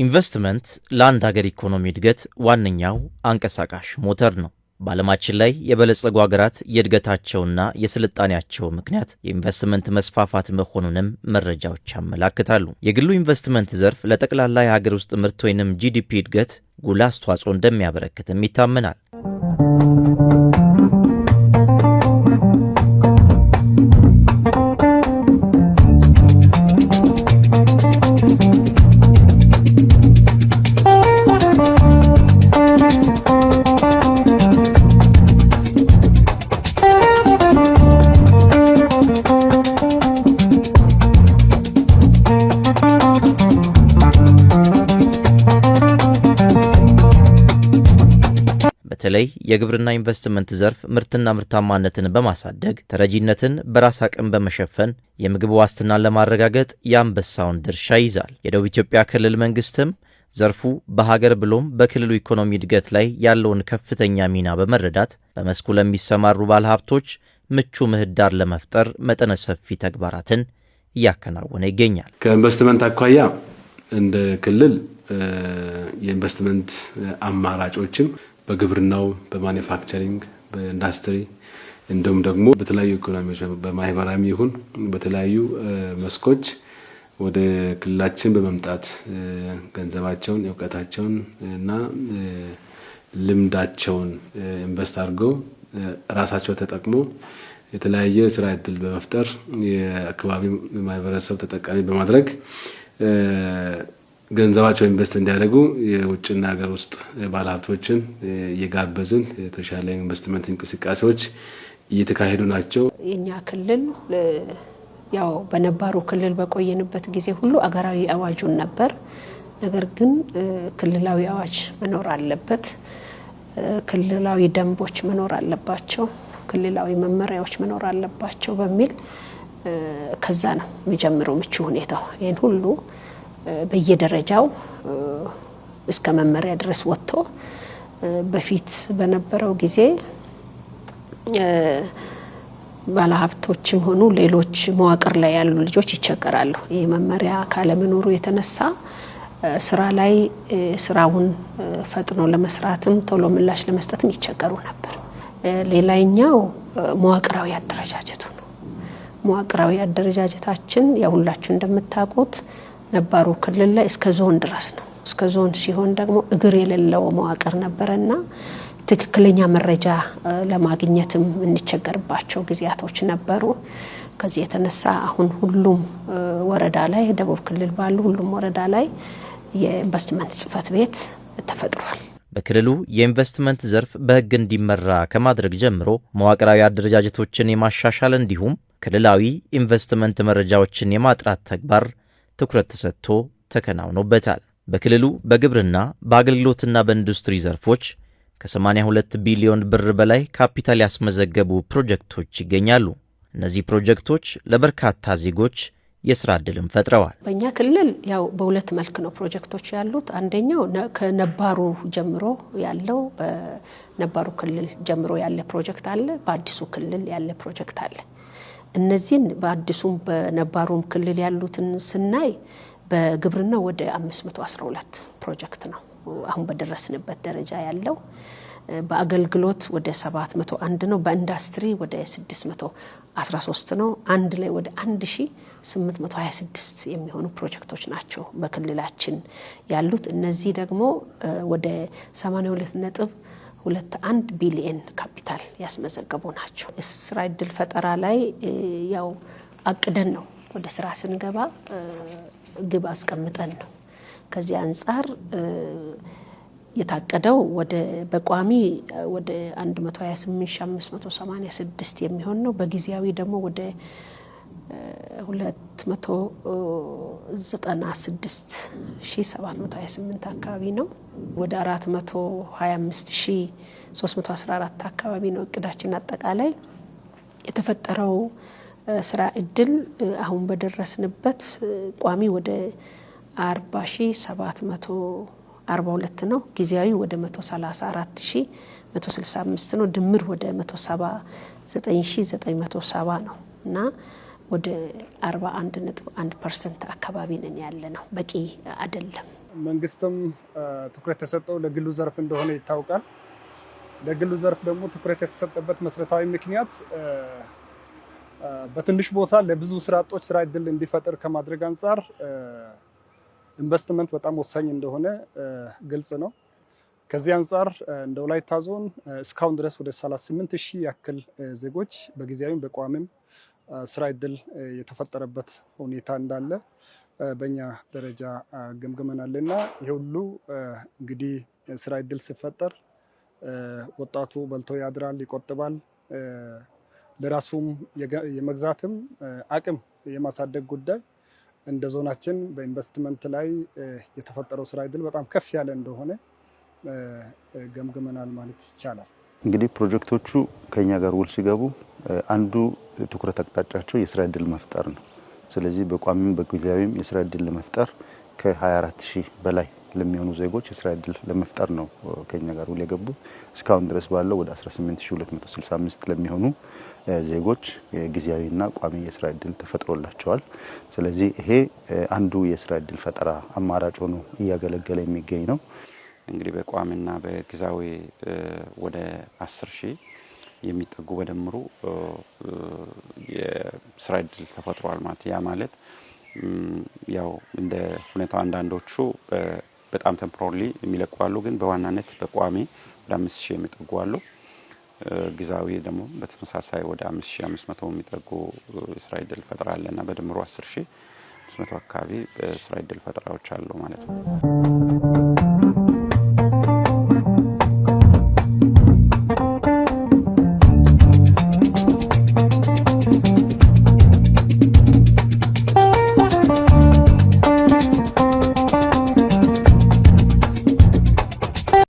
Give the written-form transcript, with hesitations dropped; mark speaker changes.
Speaker 1: ኢንቨስትመንት ለአንድ ሀገር ኢኮኖሚ እድገት ዋነኛው አንቀሳቃሽ ሞተር ነው። በዓለማችን ላይ የበለጸጉ ሀገራት የእድገታቸውና የስልጣኔያቸው ምክንያት የኢንቨስትመንት መስፋፋት መሆኑንም መረጃዎች ያመላክታሉ። የግሉ ኢንቨስትመንት ዘርፍ ለጠቅላላ የሀገር ውስጥ ምርት ወይንም GDP እድገት ጉልህ አስተዋጽኦ እንደሚያበረክትም ይታመናል። በተለይ የግብርና ኢንቨስትመንት ዘርፍ ምርትና ምርታማነትን በማሳደግ ተረጂነትን በራስ አቅም በመሸፈን የምግብ ዋስትናን ለማረጋገጥ የአንበሳውን ድርሻ ይይዛል። የደቡብ ኢትዮጵያ ክልል መንግስትም ዘርፉ በሀገር ብሎም በክልሉ ኢኮኖሚ እድገት ላይ ያለውን ከፍተኛ ሚና በመረዳት በመስኩ ለሚሰማሩ ባለሀብቶች ምቹ ምህዳር ለመፍጠር መጠነ ሰፊ ተግባራትን እያከናወነ ይገኛል።
Speaker 2: ከኢንቨስትመንት አኳያ እንደ ክልል የኢንቨስትመንት አማራጮችም በግብርናው፣ በማኒፋክቸሪንግ፣ በኢንዱስትሪ እንዲሁም ደግሞ በተለያዩ ኢኮኖሚዎች በማህበራዊ ይሁን በተለያዩ መስኮች ወደ ክልላችን በመምጣት ገንዘባቸውን፣ እውቀታቸውን እና ልምዳቸውን ኢንቨስት አድርገው ራሳቸው ተጠቅሞ የተለያየ ስራ እድል በመፍጠር የአካባቢ ማህበረሰብ ተጠቃሚ በማድረግ ገንዘባቸው ኢንቨስት እንዲያደርጉ የውጭና ሀገር ውስጥ ባለሀብቶችን እየጋበዝን የተሻለ ኢንቨስትመንት እንቅስቃሴዎች እየተካሄዱ ናቸው።
Speaker 3: የኛ ክልል ያው በነባሩ ክልል በቆየንበት ጊዜ ሁሉ አገራዊ አዋጁን ነበር። ነገር ግን ክልላዊ አዋጅ መኖር አለበት፣ ክልላዊ ደንቦች መኖር አለባቸው፣ ክልላዊ መመሪያዎች መኖር አለባቸው በሚል ከዛ ነው የሚጀምረው ምቹ ሁኔታው። ይህን ሁሉ በየደረጃው እስከ መመሪያ ድረስ ወጥቶ በፊት በነበረው ጊዜ ባለሀብቶችም ሆኑ ሌሎች መዋቅር ላይ ያሉ ልጆች ይቸገራሉ። ይህ መመሪያ ካለመኖሩ የተነሳ ስራ ላይ ስራውን ፈጥኖ ለመስራትም ቶሎ ምላሽ ለመስጠትም ይቸገሩ ነበር። ሌላኛው መዋቅራዊ አደረጃጀቱ ነው። መዋቅራዊ አደረጃጀታችን ያው ሁላችሁ እንደምታውቁት ነባሩ ክልል ላይ እስከ ዞን ድረስ ነው። እስከ ዞን ሲሆን ደግሞ እግር የሌለው መዋቅር ነበረና ትክክለኛ መረጃ ለማግኘትም እንቸገርባቸው ጊዜያቶች ነበሩ። ከዚህ የተነሳ አሁን ሁሉም ወረዳ ላይ፣ ደቡብ ክልል ባሉ ሁሉም ወረዳ ላይ የኢንቨስትመንት ጽሕፈት ቤት ተፈጥሯል።
Speaker 1: በክልሉ የኢንቨስትመንት ዘርፍ በሕግ እንዲመራ ከማድረግ ጀምሮ መዋቅራዊ አደረጃጀቶችን የማሻሻል እንዲሁም ክልላዊ ኢንቨስትመንት መረጃዎችን የማጥራት ተግባር ትኩረት ተሰጥቶ ተከናውኖበታል። በክልሉ በግብርና፣ በአገልግሎትና በኢንዱስትሪ ዘርፎች ከ82 ቢሊዮን ብር በላይ ካፒታል ያስመዘገቡ ፕሮጀክቶች ይገኛሉ። እነዚህ ፕሮጀክቶች ለበርካታ ዜጎች የስራ ዕድልም ፈጥረዋል።
Speaker 3: በእኛ ክልል ያው በሁለት መልክ ነው ፕሮጀክቶች ያሉት። አንደኛው ከነባሩ ጀምሮ ያለው፣ በነባሩ ክልል ጀምሮ ያለ ፕሮጀክት አለ፣ በአዲሱ ክልል ያለ ፕሮጀክት አለ። እነዚህን በአዲሱም በነባሩም ክልል ያሉትን ስናይ በግብርና ወደ 512 ፕሮጀክት ነው አሁን በደረስንበት ደረጃ ያለው። በአገልግሎት ወደ 701 ነው። በኢንዱስትሪ ወደ 613 ነው። አንድ ላይ ወደ 1826 የሚሆኑ ፕሮጀክቶች ናቸው በክልላችን ያሉት። እነዚህ ደግሞ ወደ 82.21 ቢሊየን ካፒታል ያስመዘገቡ ናቸው። ስራ እድል ፈጠራ ላይ ያው አቅደን ነው ወደ ስራ ስንገባ፣ ግብ አስቀምጠን ነው። ከዚህ አንጻር የታቀደው ወደ በቋሚ ወደ 128586 የሚሆን ነው። በጊዜያዊ ደግሞ ወደ 296728 አካባቢ ነው። ወደ 425314 አካባቢ ነው እቅዳችን። አጠቃላይ የተፈጠረው ስራ እድል አሁን በደረስንበት ቋሚ ወደ 40742 ነው። ጊዜያዊ ወደ 134165 ነው። ድምር ወደ 179970 ነው እና ወደ 41.1% አካባቢ ነን ያለ ነው። በቂ አይደለም።
Speaker 4: መንግስትም ትኩረት የሰጠው ለግሉ ዘርፍ እንደሆነ ይታወቃል። ለግሉ ዘርፍ ደግሞ ትኩረት የተሰጠበት መሰረታዊ ምክንያት በትንሽ ቦታ ለብዙ ስራ አጦች ስራ እድል እንዲፈጠር ከማድረግ አንጻር ኢንቨስትመንት በጣም ወሳኝ እንደሆነ ግልጽ ነው። ከዚህ አንጻር እንደ ወላይታ ዞን እስካሁን ድረስ ወደ 38 ሺህ ያክል ዜጎች በጊዜያዊም በቋሚም ስራ እድል የተፈጠረበት ሁኔታ እንዳለ በእኛ ደረጃ ገምግመናል እና ይህ ሁሉ እንግዲህ ስራ እድል ሲፈጠር ወጣቱ በልቶ ያድራል፣ ይቆጥባል፣ ለራሱም የመግዛትም አቅም የማሳደግ ጉዳይ እንደ ዞናችን በኢንቨስትመንት ላይ የተፈጠረው ስራ እድል በጣም ከፍ ያለ እንደሆነ ገምግመናል ማለት ይቻላል።
Speaker 5: እንግዲህ ፕሮጀክቶቹ ከኛ ጋር ውል ሲገቡ አንዱ ትኩረት አቅጣጫቸው የስራ እድል መፍጠር ነው። ስለዚህ በቋሚም በጊዜያዊም የስራ እድል ለመፍጠር ከ24 ሺህ በላይ ለሚሆኑ ዜጎች የስራ እድል ለመፍጠር ነው ከኛ ጋር ውል የገቡ። እስካሁን ድረስ ባለው ወደ 18265 ለሚሆኑ ዜጎች ጊዜያዊና ቋሚ የስራ እድል ተፈጥሮላቸዋል። ስለዚህ ይሄ አንዱ የስራ እድል ፈጠራ አማራጭ ሆኖ እያገለገለ የሚገኝ ነው።
Speaker 6: እንግዲህ በቋሚና በጊዜያዊ ወደ 10 ሺህ የሚጠጉ በደምሩ የስራ እድል ተፈጥሯል ማለት። ያ ማለት ያው እንደ ሁኔታው አንዳንዶቹ በጣም temporary የሚለቁ አሉ፣ ግን በዋናነት በቋሚ ወደ 5 ሺህ የሚጠጉ አሉ። ጊዜያዊ ደግሞ በተመሳሳይ ወደ 5500 የሚጠጉ የስራ እድል ፈጠራ አለ እና በድምሩ 10,500 አካባቢ በስራ እድል ፈጠራዎች አሉ ማለት ነው።